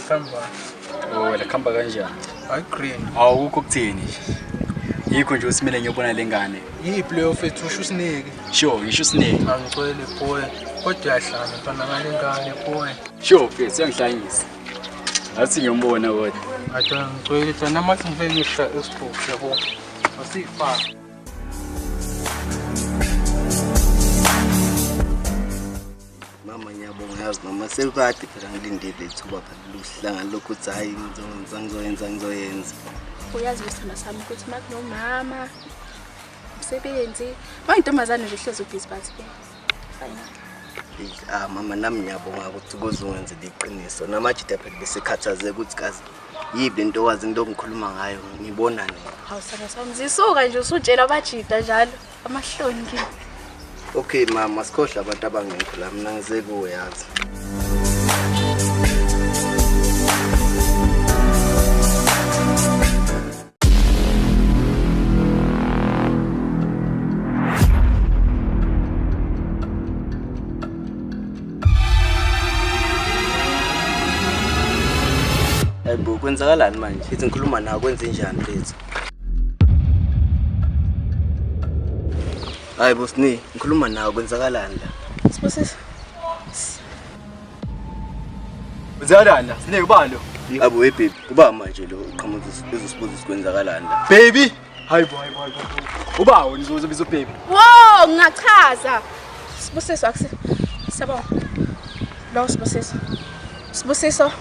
Boy khamba. Oh, wena khamba kanjani? Hayi green. Awukho kuthini nje. Yikho nje usimele ngiyobona lengane. Yiphi leyo fethu usho usiniki? Sure, ngisho usiniki. Angicwele boy. Kodwa uyahlanya mfana ngale ngane boy. Sure, mfethu uyangihlanyisa. Ngathi ngiyombona kodwa. Athi angicwele thana mathi ngifike ngisha Xbox yabo. Asifaka. Mama ngiyabonga yazi mama sekade phela ngilindele ithuba phela lokuhlangana lokhu ukuthi hhayi ngizoyenza ngizoyenza ngizoyenza. Uyazi wesithandwa sami ukuthi uma kunomama umsebenzi bayintombazane nje hlezi ubhizi but ke fine. Eyi, Ah mama nami ngiyabonga ukuthi ukuze ungenzele iqiniso namajida phela besekhathazeka ukuthi kazi yibi lento wazi into ngikhuluma ngayo ngibona nina. Hawu sithandwa sami zisuka nje usutshela abajida njalo amahloni kimi. Okay mama sikhohle abantu abangekho la mina ngize kuwe yazi. Hayibo kwenzakalani manje? Ithi ngikhuluma nawe kwenze njani mfethu? Hayibo Sni, ngikhuluma nawe kwenzakalani la? Sibusiso. Kwenzakalani la? Sine ubani lo? Abo we baby, uba manje lo uqhamuza ezosibuza ukuthi kwenzakalani la. Baby. Hayibo hayibo hayibo. Ubawo nizobiza ubaby. Wo, ngingachaza. Sibusiso akusi. Siyabonga. Lo Sibusiso. Sibusiso.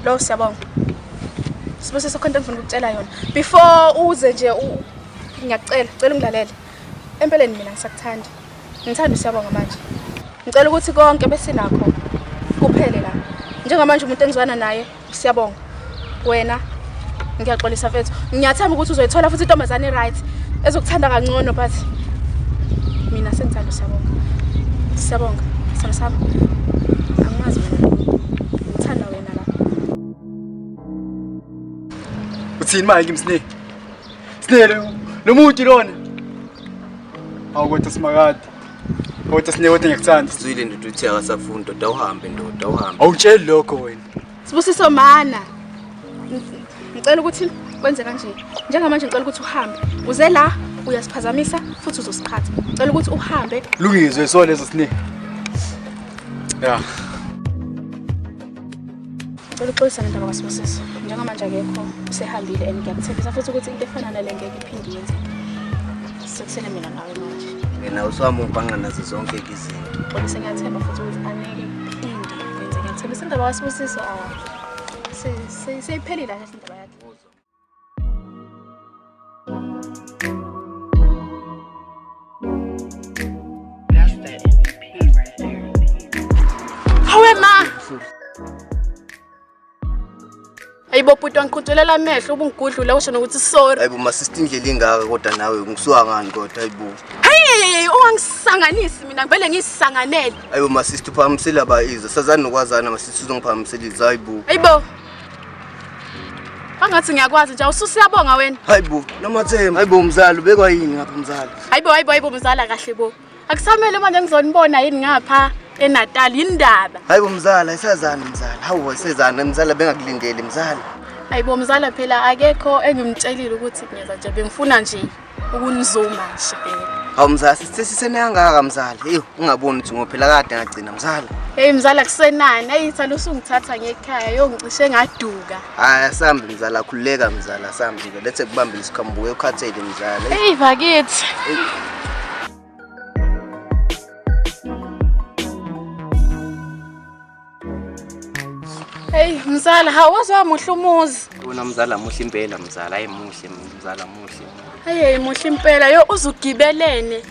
Lo siyabonga. Sibusiso khona into engifuna ukukutshela yona. Before uze nje ngiyakucela, cela ungilalele. Empeleni mina ngisakuthanda. Ngithanda usiyabonga manje. Ngicela ukuthi konke besinakho kuphele la. Njengamanje umuntu engizwana naye usiyabonga. Wena ngiyaxolisa mfethu. Ngiyathemba ukuthi uzoyithola futhi intombazane right ezokuthanda kangcono but mina sengithanda usiyabonga. Siyabonga. Sithando sami. Angimazi mina. Ngithanda wena la. Uthini manje kimi Sine? Sine lo muntu lona. Awu kodwa simakade. Kodwa Sine kodwa ngiyakuthanda. Sizwile ndoda uthi akasafuni ndoda awuhambe ndoda awuhambe. Awutsheli lokho wena. Sibusiso mana. Ngicela ukuthi kwenze kanje. Njengamanje ngicela ukuthi uhambe. Uze la uyasiphazamisa futhi uzosiqhatha. Ngicela ukuthi uhambe. Lungizwe so leso Sine. Ya. Ngicela uxolisa ngendaba kaSibusiso. Njengamanje akekho usehambile and ngiyakuthembisa futhi ukuthi into efana nale ngeke iphinde yenzeke. Sekusele mina nawe manje. Wena uswami ungibhanqa nazo zonke izinto. Xolisa ngiyathemba futhi ukuthi angeke kuphinde kwenzeke. Ngiyakuthembisa indaba kaSibusiso ah seyiphelile kahle indaba yakhe. That's that MVP right there. Hawe ma. Ayibo bhuti wangiqhudelela amehlo ubungigudlula usho nokuthi sorry. Hayibo masista indlela ingaka kodwa nawe ngisuka ngani kodwa hayibo. Hey ungangisanganisi mina ngivele ngisanganele. Hayibo masista uphakamisela ba izwe sazani nokwazana masista uzongiphakamisela izwe hayibo. Ayibo. Angathi ngiyakwazi nje awususiyabonga wena. Hayibo nomathemba hayibo mzali ubekwa yini ngapha mzali? Hayibo hayibo hayibo mzala kahle bo. Akusamele manje ngizonibona yini ngapha eNatal yindaba. Hayibo mzala ayisazani mzala. Hawu ayisezana mzala bengakulindeli mzala. Hayibo mzala phela akekho engimtshelile ukuthi ngiyeza nje bengifuna nje ukunizuma nje phela. Hawu mzala sesiseneyangaka mzala. Eyo ungaboni ukuthi ngophela kade ngagcina mzala. Hey mzala kusenani? Hey thana usungithatha ngekhaya yo ngicishe ngaduka. Hayi asambe mzala khululeka mzala asambe ke lethe kubambe isikhambuke ukhathele mzala. Hey bakithi. Hey mzala hawu wamuhle umuzi. Wona mzala muhle impela mzala hayi muhle mzala muhle. Hey muhle impela yo uzugibelene.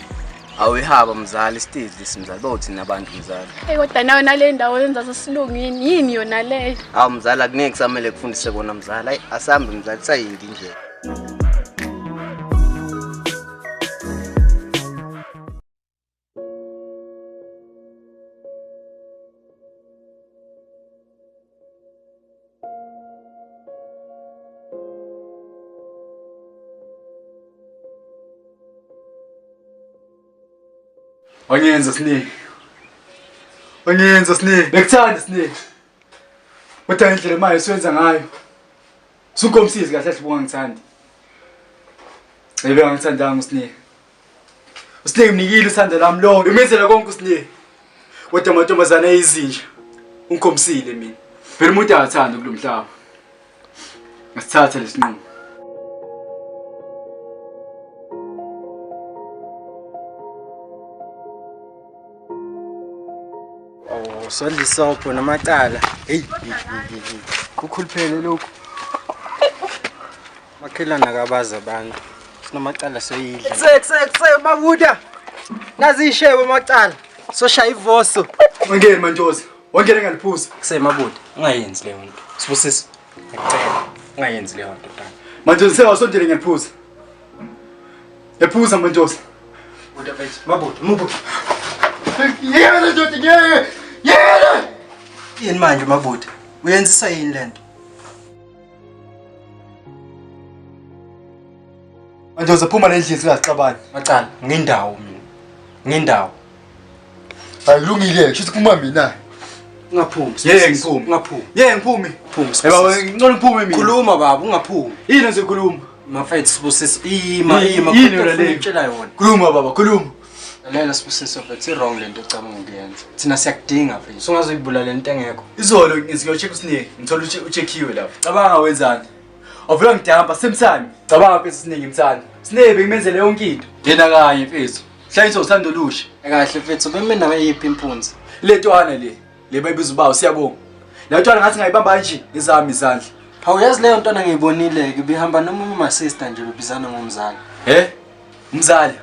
Awuyihaba mzala isitidli simzala bawuthina abantu mzala. Hey kodwa nawe nale ndawo yenza sesilungini yini yona leyo? Hawu mzala kuningi kusamele kufundise kona mzala. Hayi asambe mzala isayindi nje. Wangenza Sine. Wangenza Sine. Bekuthanda Sine. Kodwa indlela manje siwenza ngayo. Sukomsizi kahle kahle bungangithandi. Ebe angithandanga uSne. uSne ngimnikile uthando lami lonke. Imenzela konke uSne. Kodwa amantombazane eyizinja. Ungikhomsile mina. Phela umuntu akathandi kulomhlaba. Ngasithatha lesinqumo. Oh, sodla isobho namacala. Hey, kukhuluphele lokhu. Makhelwane akabazi abantu. Sinamacala soyidla. Kse kse kse mabuda. Nazi ishebo macala. Soshaya ivoso. Wangene mantoza. Wangene ngaliphuza. Kse mabuda, ungayenzi leyo nto. Sibusiso, ngiyacela. Ungayenzi leyo nto dana. Mantoza sewasondele ngiyaliphuza. Ephuza mantoza. Mabuda mfethu, mabuda, mabuda. Yeke ndoda yeke. Yeke. Yini manje mabuda? Uyenzisa yini lento? Mantoza phuma lendlini singaxabani. Macala, ngindawo mina. Ngindawo. Akulungile, kusho ukuthi phuma mina. Ungaphumi. Yeke ngiphume. Ungaphumi. Yeke ngiphume. Phuma. Eh baba, ngicela ngiphume mina. Khuluma baba, ungaphumi. Yini ngizokhuluma? Mafethu Sibusiso, ima ima Yini yona leyo? Ngitshela yona. Khuluma baba, khuluma. Lalela Sibusiso mfethu, i-wrong lento ocabanga ukuyenza. Thina siyakudinga mfethu. Sungazoyibulala lento engekho. Izolo ngizocheck uSnake, ngithola uchekiwe lapha. Cabanga wenzani? Avula ngidampa same time. Cabanga mfethu Snake ngimthanda. Snake bengimenzele yonke into. Yena kanye mfethu. Hlayiso uthando lusha. Kahle mfethu, bemina ngeyiphi impunzi? Le ntwana le, le bayibiza ubawo siyabonga. Le ntwana ngathi ngayibamba kanje ngezami izandla. Hawu yazi leyo ntwana ngiyibonile ke bihamba noma uma sister nje bebizana ngomzali. He? Umzali.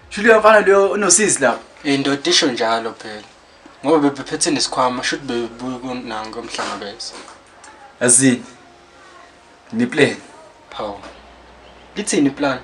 Shuliya mfana leyo onosisi lapha. Indoda isho njalo phela. Ngoba bebephethe nesikhwama shuthi bebuya kunango emhlangabeza. Yazini. Ni plan. Hawu. Lithini plan?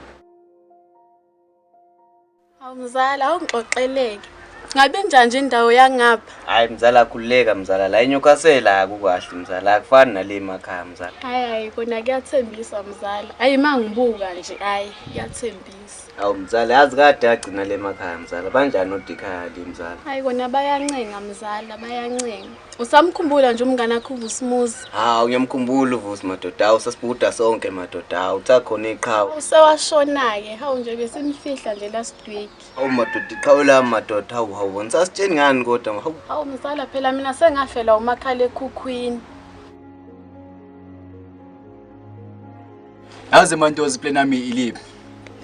Hawu mzala, awungixoxeleke. Ngabe njani nje indawo yangapha? Hayi mzala khululeka mzala la eNewcastle akukahle mzala akufani nale emakhaya mzala. Hayi hayi kona kuyathembisa mzala. Hayi mangibuka nje hayi kuyathembisa. Hawu mzala yazi kade agcina le emakhaya mzala banjani odikhaya le mzala. Hayi kona bayancenga mzala, bayancenga. Usamkhumbula nje umngane wakho uVusimuzi? Hawu ngiyamkhumbula uVusi madoda hawu sasibuda sonke madoda hawu uthakhona iqhawe. Usewashona-ke, hawu nje besimfihla nje last week. Hawu madoda iqhawe lami madoda hawu hawu nisasitsheni ngani kodwa hawu. Hawu mzala phela mina sengafela umakhalekhukhwini. Yazi mantoza plan yami iliphi?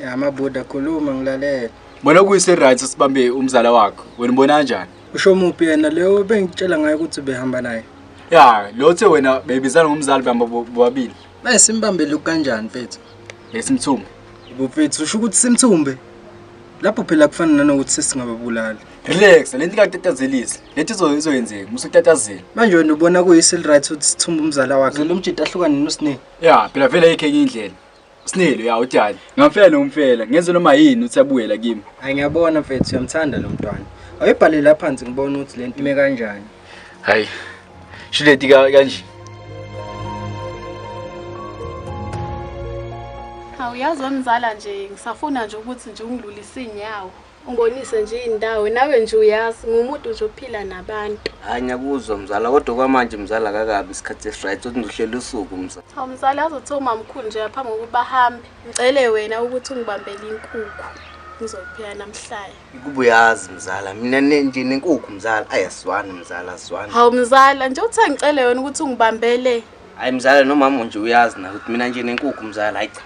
Ya mabuda khuluma ngilalela. Bona kuyise right sibambe umzala wakho. Wena ubona kanjani? Usho muphi yena leyo bengitshela ngayo ukuthi behamba naye? Ya, lo uthe wena bebizana ngomzali behamba bobabili. Manje simbambe lokhu kanjani mfethu? Lesimthumbe. Mfethu usho ukuthi simthumbe. Lapho phela kufana nanokuthi sesingababulali. Relax, lento ikatatazelisa. Lento izoyenzeka, musukutatazela. Manje wena ubona kuyisi right ukuthi sithumbe umzala wakhe. Lo mjita ahlukane noSne. Ya, phela vele ayikho enye indlela. Sinelo ya utshali. Ngamfela nomfela, ngenze noma yini uthi abuyela kimi. Hayi ngiyabona mfethu uyamthanda lo mntwana. Awuyibhale la phansi ngibone ukuthi lento ime kanjani. Hayi. Shileti kanje. Hawu yazi wemzala nje ngisafuna nje ukuthi nje ungilulise inyawo. Ungibonise nje indawo nawe nje uyazi ngumuntu nje ophila nabantu. Hayi ngiyakuzwa mzala kodwa kwamanje mzala akakabi isikhathi esiright uthi ngizohlela usuku mzala. Hawu mzala azothi umamkhulu nje phambi kokuba ahambe. Ngicele wena ukuthi ungibambele inkukhu. Ngizopheka namhlanje. Kuba uyazi mzala mina nje nenkukhu mzala ayasizwana mzala asizwana. Hawu mzala nje uthe ngicele wena ukuthi ungibambele. Hayi mzala nomama nje uyazi na ukuthi mina nje nenkukhu mzala hayi cha.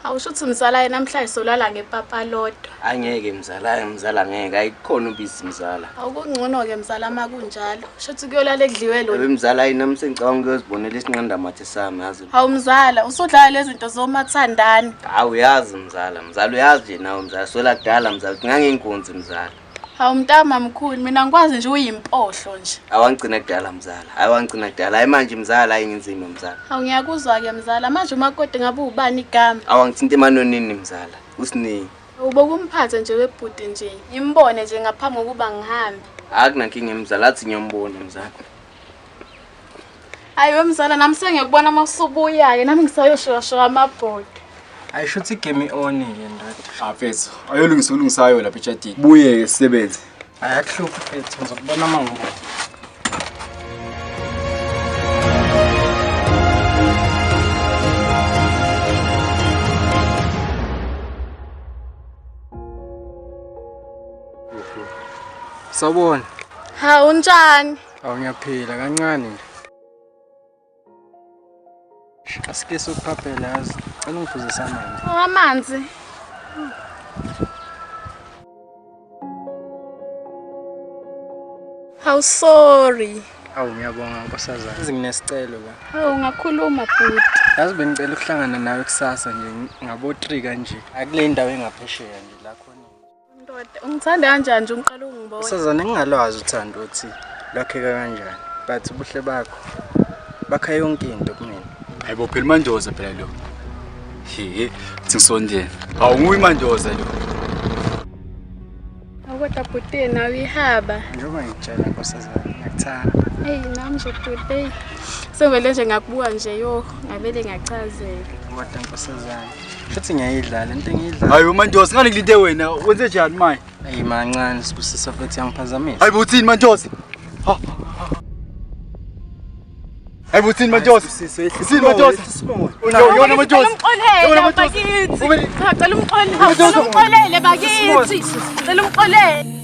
Awusho ukuthi mzala yena namhlanje solala ngepapa lodwa. Angeke mzala, hayi mzala ngeke, ayikhona ubisi mzala. Awukungcono ke mzala makunjalo. Sho ukuthi kuyolala ekudliwe lona. Ebe mzala hayi nami sengicabanga ukuyozibonela isinqandamathe sami yazi. Hawu mzala, usudlala lezi zinto zomathandani. Hawu uyazi mzala, mzala uyazi nje nawe mzala, sola kudala mzala, nganginkunzi mzala. Hawu mntama mkhulu, mina ngikwazi nje uyimpohlo nje. Awangigcina kudala mzala, awangigcina kudala. Hayi manje mzala hayi nginzima mzala. Hawu ngiyakuzwa ke mzala, manje umakoti ngabe ubani igama? Awangithinta emanonini mzala, uSinini. Ubokumphathe nje webhuti nje. Ngimbone nje ngaphambi kokuba ngihambe. Akunankinga mzala, athi ngiyombona mzala. Hayi wemzala nami sengiyakubona masubuya ke nami ngisayoshoshwa amabhodi. Ayisho ukuthi game on ke ndoda. Ah mfethu, ayolungisa ulungisayo lapha etshatini. Buye sisebenze. Ayakuhluphi mfethu, ngizokubona mangibuya. Sawubona. Hawu unjani? Awu ngiyaphila kancane nje. Asike sokuphaphela yazi. Cela ungiphuzise amanzi. Oh, amanzi. Hawu sorry. Awu ngiyabonga nkosazana. Yazi nginesicelo la. Hawu ungakhuluma bhuti. Yazi bengicela ukuhlangana nawe kusasa nje ngabo 3 kanje. Akule ndawo engaphesheya nje la khona. Ndoda, ungithanda kanjani nje ungiqala ungibona? Nkosazana ngingalwazi uthando ukuthi lwakheka kanjani. But ubuhle bakho bakha yonke into kumina. Hayibo phela uMandoza phela lo. He, uthi ngisondele. Hawu nguye uMandoza lo. Awu kodwa bhuti nawe ihaba. Njengoba ngikutshela nkosazana ngiyakuthanda. Eyi nami nje bhuti eyi. Sengivele nje ngakubuka nje yo, ngavele ngachazeka. Kodwa nkosazana futhi ngiyayidlala into engiyidlala. Hayibo Mandoza, ngani ngilinde wena? Wenze njani manje? Eyi mancane Sibusiso futhi yangiphazamisa. Hayibo uthini Mandoza? Ha. Hayibo uthini Mandoza? Uthini Mandoza? Yona Mandoza. Cela umxolele bakithi. Cha, cela umxolele, cela umxolele bakithi. Cela umxolele.